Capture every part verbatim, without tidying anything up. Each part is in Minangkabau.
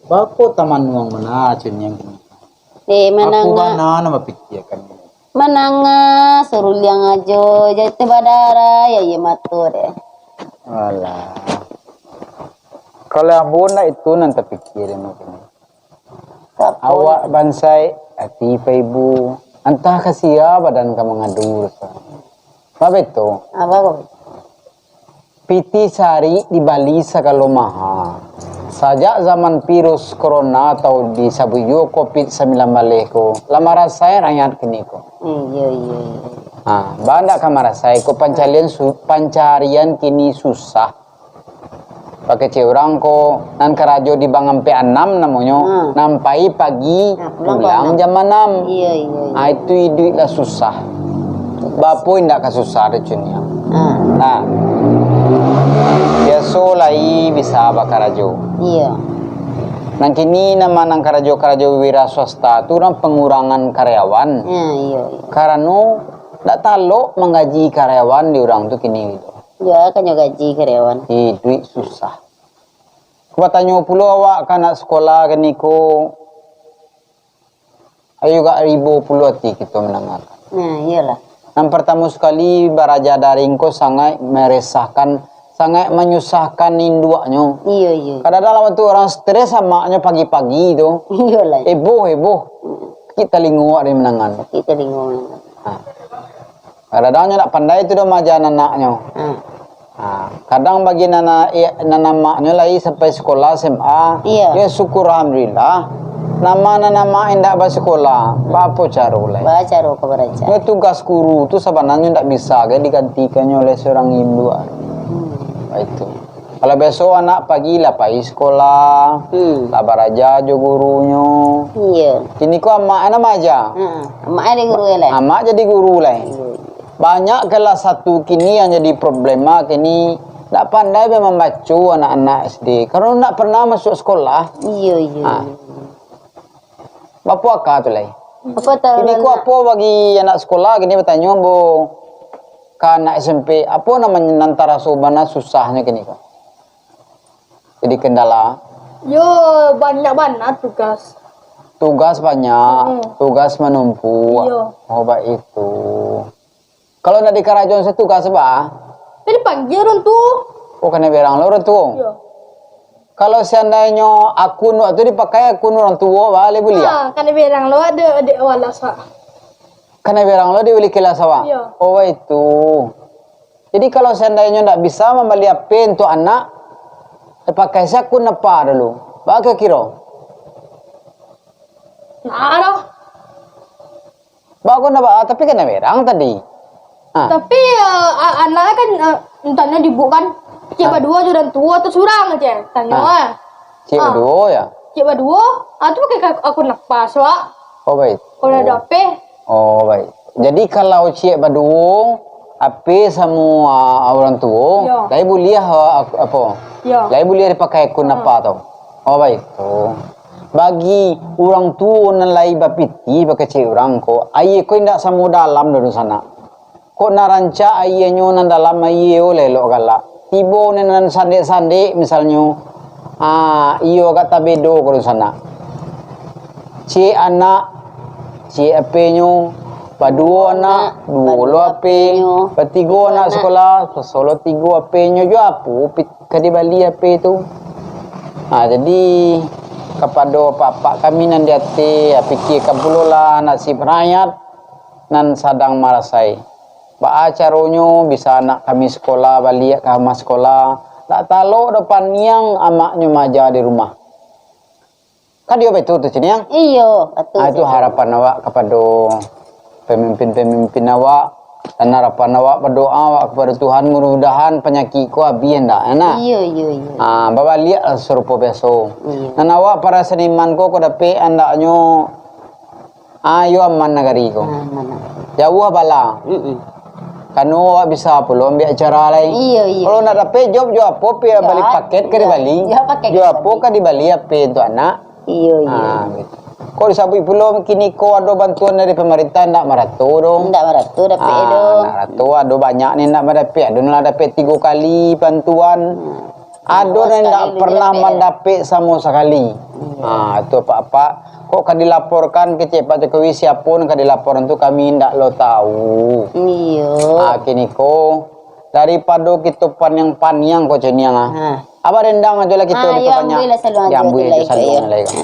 Bako tamanuang bana cuniang kini. Eh, Aku mananga, bana nan bapikiakan. Mananga, saruliang ajo, jatuah badarah, ya, ya, mato deh. Alah. Kalau ambo ndak itu nan tapikia deh, mungkin. Awak bansaik, ati paibu. Antah ka sia badan ka mangadu, rasa. Apa itu? Apa kau? Pitih sari dibali sagalo maha. Sajak zaman virus corona atau disabuik juo covid sambilan baleh ko, lah marasai rakyat kini ko. Hmm, iyo, iyo, iyo. Ha, ba ndak ka marasai ko pancarian su-, pancarian kini susah. Pakecek urang ko, nan karajo di bank ampek anam namonyo, Hmm. nan pai pagi, Nah, pulang pulang pagi. jam anam. Iyo, iyo, iyo. Ha, itu iduik lah susah. Bapo indak ka susah tu, Cun, ya? Ah. Nah, biaso lai bisa bakarajo. Iya. Nan kini nama nan karajo-karajo wira swasta tu urang pangurangan karyawan. Ya, iya, iya. Karano ndak talok manggaji karyawan di urang tu kini gitu. Iya, kan yo gaji karyawan. Iduik susah. Ku batanyo pulo awak ka anak sikolah kini ko, ayo gak ribo pulo ati kito mandangakan. Nah, iyolah. Nan partamo sakali, baraja daring ko sangaik maresahkan, sangaik manyusahkan induaknyo. Iyo, iyo. Kadang-kadang lah tu urang stres, amaknyo pagi-pagi tu. Iyolah. Heboh, heboh. Mm. Sakik talingo awak dari mandangan. Sakik talingo mandangan. Ha. Kadang-kadang nyo ndak pandai tu doh maaja anaknyo. Hmm. Ha, kadang bagi nan a-, i-, nan amaknyo lai sampai sikolah S M A, Iya. yo syukur alhamdulillah. Nan amak indak basikolah, baapo caro lai? Baa caro ka baraja? Yo tugas guru tu sabananyo ndak bisa gai digantikannyo oleh surang induak. Hmm. Baitu. Kalau biaso anak pagi lah pai sikolah, Hmm. lah baraja jo gurunyo. Iya. Kini ko amak nan maaja. Hmm. Amak jadi guru lai. Amak jadi guru lai. Iya, iya. Banyak kelas satu kini yang jadi problema kini, ndak pandai be mambaco anak-anak S D. Karano ndak pernah masuk sekolah. Iya, iya, Ha. iya. Baapo aka tu lai? Apa tahu Kini ko lah apo bagi anak sekolah kini batanyo, bo, ka anak S M P, apo namonyo nan taraso bana susahnyo kini ko? Jadi kendala? Yo, banyak bana tugas. Tugas banyak, Hmm. tugas manumpuk. Iyo. Oh, baitu. Kalau ndak dikarajoan satugas, ba? Tadi pagi urang tuo. Oh, kanai berang lo urang tuo? Iyo. Kalau seandainyo akun wak tu dipakai akun urang tuo, ba, lai buliah? Ha, kanai berang lo ado, ado walas, Pak. Kanai berang lo diuli kilas awak? Iyo. Oh, itu. Jadi, kalau seandainyo ndak bisa mambali H P untuak anak, dipakai se akun apa dulu? Ba kiro-kiro? Nah, ado. Ba ko ndak ba, tapi kanai berang tadi. Ha. Tapi, eh, a-, anak kan, eh, tanyo di buku kan, cek Ha. baduo jo urang tuo atau surang je, tanyo Ha. ah. Cek Ha. baduo ya? Cek baduo, ah, tu pakai ka-, akun apa, Wak? Oh, baik. Kalau ado H P. Oh, baik. Jadi, kalau cek baduo, H P samo, ah, urang tuo, Yo. lai buliah, ah, ak-, apo? Yo. Lai buliah dipakai akun Ha. apa tu? Oh, baik tu. Bagi urang tuo nan lai bapitih, bakecek urang ko, aia ko indak samo dalam doh dunsanak. Kok nan rancak aianyo nan dalam aia, oh, elok galak. Tibo nan, nan sandek-sandek, misalnyo, ah, iyo agak tabedo ko dunsanak. Ciek anak, ciek H P-nyo, baduo anak, duo lo H P, batigo anak sikolah, sasolo tigo H P-nyo, jo apo pit-, ka dibali H P tu? Ha, jadi, kapado apak-apak kami nan di ateh, ya, pikiakan pulolah nasib rakyat nan sadang marasai. Baa caronyo bisa anak kami sikolah, baliak ka rumah sikolah, ndak talok doh paniang amaknyo maaja di rumah. Kan iyo batua tu, Ciniang? Iyo, batua. Ah, itu harapan awak kapado pamimpin-pamimpin awak, dan harapan awak, badoa awak kapado Tuhan, mudah-mudahan panyakik ko abih ndak, yo nak? Iyo, iyo, iyo. Ah, babaliaklah sarupo biaso. Iyo. Dan awak para seniman ko, ko dapek andaknyo, ah, iyo aman nagari ko. Aman. Jauah bala. Mm-mm. Kano awak bisa pulo ambiak acara lai. Iyo, iyo. Kalau ndak dapek job, jo apo pi bali paket ka dibali? Jo paket ka dibali. Jo apo ka dibali H P untuak anak? Iyo, iyo. Ah, gitu. Kok disabuik pulo kini ko ado bantuan dari pamarintah, ndak marato doh. Ndak marato dapek doh. Ah, ndak marato, ado banyak ni ndak madapek. Ado nan lah dapek tigo kali bantuan. Hmm. Ado nan indak pernah mandapek samo sakali. Iyo. Ha, tu, Pak, Pak. Kok ka dilaporkan kecek Pak Jokowi, siapo nan ka dilaporkan tu, kami indak lo tahu. Iyo. Ha, kini ko, daripado kito paniang-paniang ko ceniang, ah. Ha. Abah dendang ajo lah kito. Ha, yo, dipabanyak. Ambuilah saluang ajo. Diambuih ajo saluang lai ko.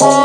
Ha.